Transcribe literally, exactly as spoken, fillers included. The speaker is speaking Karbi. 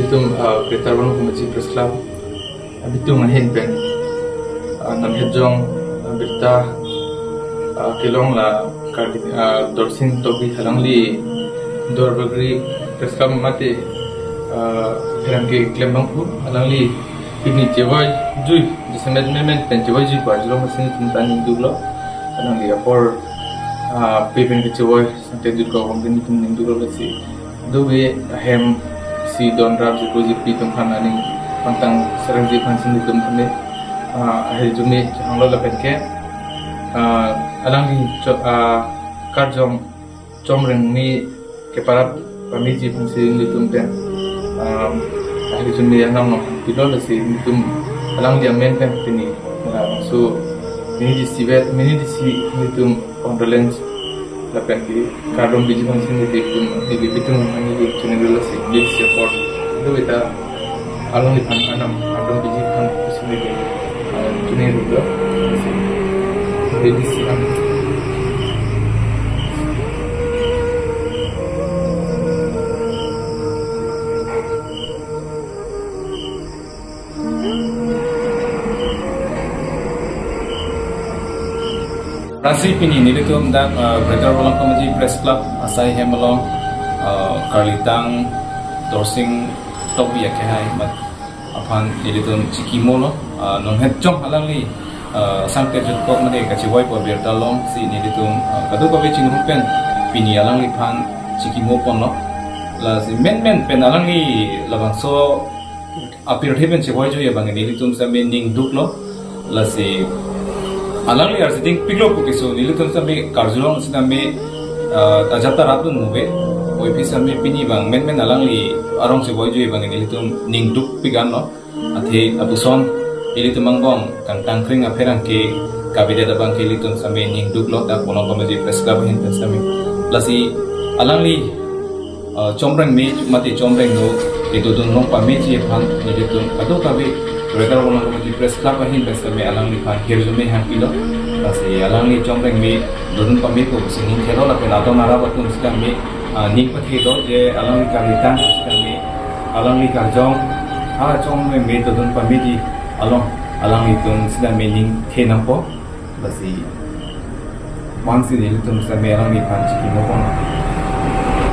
Tum, ah, Greater Walang Community Press Club, ah, bitung ahin pen, ah, Nonhet Jong, ah, birta, ah, kelong la Karbi, ah, Dorsing Tokbi alangli Duarbagori Press Club mate, ah, pherangke klembangphu alangli pini chevoi jui, jasemet memen pen chevoi jui pa jilong masin tum ta ningduklo. Alangli apor, ah, pe pen kechevoi sangte dut ko bang pen tum ningduklo lasi. Dove ahem si don rap jipo jipi tum phan aning pangtang serang ji phan sini tum tene, ah, ahirjume chehanglo lapen ke, ah, alangli cho-, ah, karjong chomreng me keparap pame ji phan si nelitum pen, um, ahirjume anam nong pilo lasi nelitum alangli amen pen pini, ah, so mini disi vet, mini disi nelitum condolence lapen ke kardom piji phan si nelitum, neli bitung neli channel lasi, neli support itu kita alangli phan anam kardom piji phan si neli, ah, channel dulu lasi. Neli disi anam. Lasi pini nelitum dak, uh, Greater Walang Community Press Club asai hem along, uh, karlitang Dorsing Tokbi akehai amat aphan nelitum chikimo lo, uh, Nonhet Jong alangli, uh, sangte jutkok mate kachevoipo birta along si nelitum, uh, kadokave chingrum pen pini alangliphan chikimo ponlo. Lasi menmen pen alangli labangso apirthe pen chevoi jui abang nelitum same ningduklo. Lasi alangli arsi dingpiklo pu keso nelitum same karjulong sitame, ah, ajat ta rat dun muve. Oi phi same pini bang menmen alangli arong chevoi jui abang nelitum ningdukpik anlo. Athe apuson ilitum angbong kangtangkring apherangke kabidet abang ke ilitum same ningduklo dak Walang Community Press Club ahin pen same. Lasi alangli, uh, chomreng me mate chomreng no kedodun long pameji aphan nelitum kadokave Greater Walang Community Press Club ahin pen same alangliphan hirjume hangpilo. Lasi alangli chomreng me dodun pamepo si ning thelo lapen adon arap atum sitame, uh, ning pathelo je alangli karlitang sitame alangli karjong, ah, chomreng me dodun pameji along alanglitum sitame ning the nangpo. Lasi bang si nelitum sitame alangliphan chikimo pon.